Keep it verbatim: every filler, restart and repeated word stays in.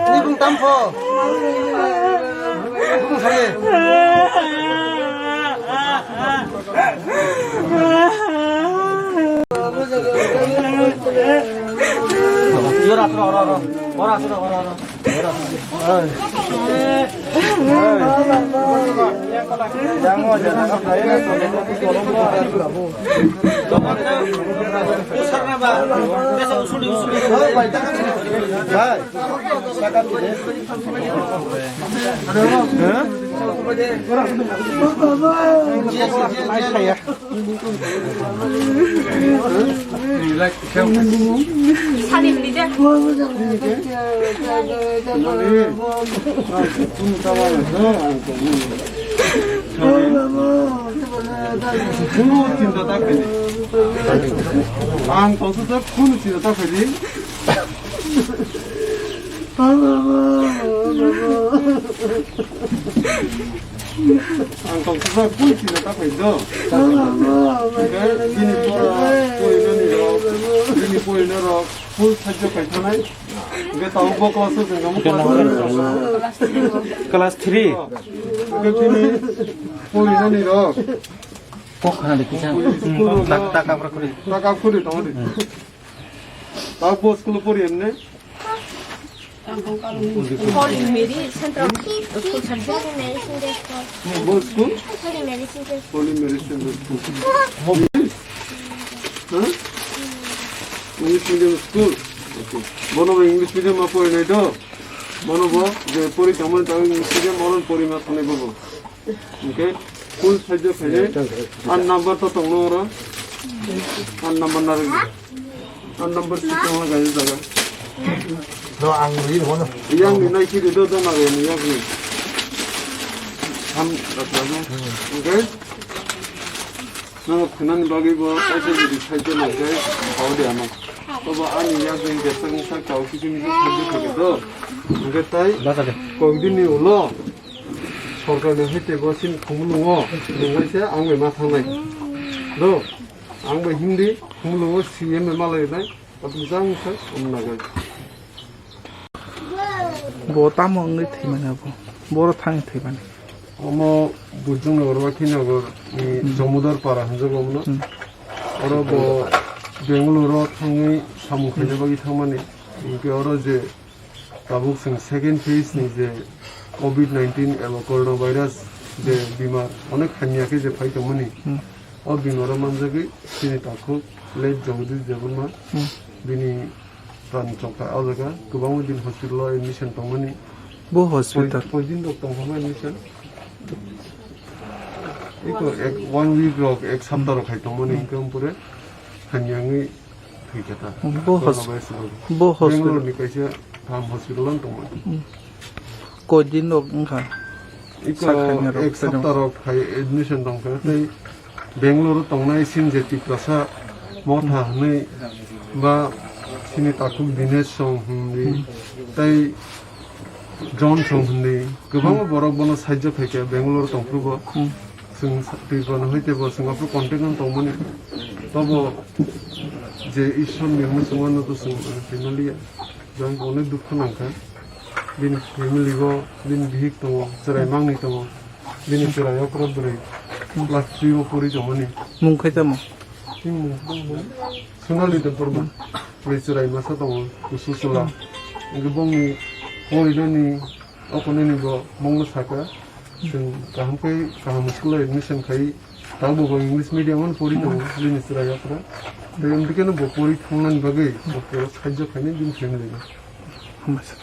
Ni bung tam pho. Bung sari. Yo, ra, ra, ra, ra. Ora, ra, ra, ra. Ora, ra. Hey. Salim leader. Kuno chinta ta khaidi. Ang tongsa ta kuno chinta ta khaidi. Ang tongsa ta kuno chinta ta khaidi do. Bini pora porinani rok, bini porina rok full sajjo khai thanai. Hingke tabuk bo class o chwng tamo class three. Class three. Hingke bini porinani rok. Kok khna de kisa. School rok tak, tak abra khuri. Tak ab khuri tamo de. Tabuk bo school o pori emne. Holy Mary Central School. Holy Mary Central School. Bo school? Holy Mary Central School. Holy Mary Central School. Huh? English medium school. Okay. Bono bo English medium ma porinai do. Bono bo je pori tongmani tabo English medium, bono pori ma thangni bobo. Okay. Full sajjo khaidi. An number to tongno oro. An number na rigi. An number si tongla gaji jaga. No, ang ri hono. Yang ni nai kiri do do na ni yang ni. Ham rasa no. Okay. Nang khunan bagi bo kaisa jodi sajjo na gai. Kau de ano. Obo ani yang ni desa ni sa kau kisi ni sajjo khaidi do. Okay tai. Basa de. Kau di ni ulo. Sorkar ni hete bo sin khumulungo. Nungwai se ang bai ma thangnai. Do. Ang bai hindi, khumulungo C M bai malai nai, atwng jang khe, um, nagai. Bo tamo wngwi thwimani abo? Boro thangwi thwimani? Omo Bujung Nagar, Wakhinagar ni Hmm. Jomodar Para hinjago omono. Hmm. Oro bo Bangalore o thangwi samung khaina bagwi thangmani. Hinkhe oro je Tabuk chwng second phase ni je covid nineteen eba coronavirus je bimar onek hamya khe je phai tongmani, Hmm. o bimar o manjagwi chini takhuk late Jagadish Debbarma Hmm. bini pran chokha o jaga kwbangma din hospital o admission tongmani. Bo hospital? Koi, koi din rok tongphama admission. Iko ek, one week rok, ek sapta rok khai tongmani, Hmm. hinkhe ampore hamya wngwi Thwi khe ta. Bo hos-, Corona virus ni bo hospital. Bangalore ni kaisa kaham hospital ang tongmani. Hmm. Koi din rok wngkha? Iko Sakhaini rok ek kheno. Sapta rok khai admission tongkha. Tei Bangalore o tongnai sin je Tiprasa Motha hinwi ba sini takhuk Dinesh song hinwi Hmm. tei Johnson hinwi kwbangma Hmm. borok bono sahajyo khaikha Bangalore tongphuru bo. Hmm. Chwng sa-, twi bono hai tei bo chwng aphuru contact no tongmani. Tobo je Ishwar ni muchungma no to chwng, uh, twi maliya. Jang onek dukhu nangkha. Bini family bo, bini bihik tongo, chwrai mangni tongo. Bini chwrai okra bwrwi Hmm. class three o pori tongmani. Mung khai tamo? Chini mung khai tamo? Sonali Debbarma. Bini chwrai masa tongo, kusu chwla. Hwnkhe bongni porinani O konini bo mungno saka, chwng kaham khe kaham school o admission khai, tabuk bo English medium o pori tongo, bini chwrai okra. Tei amtwi kheno bo pori thangnani bagwi bo sahajyo khainai bini family no. Hambaisa.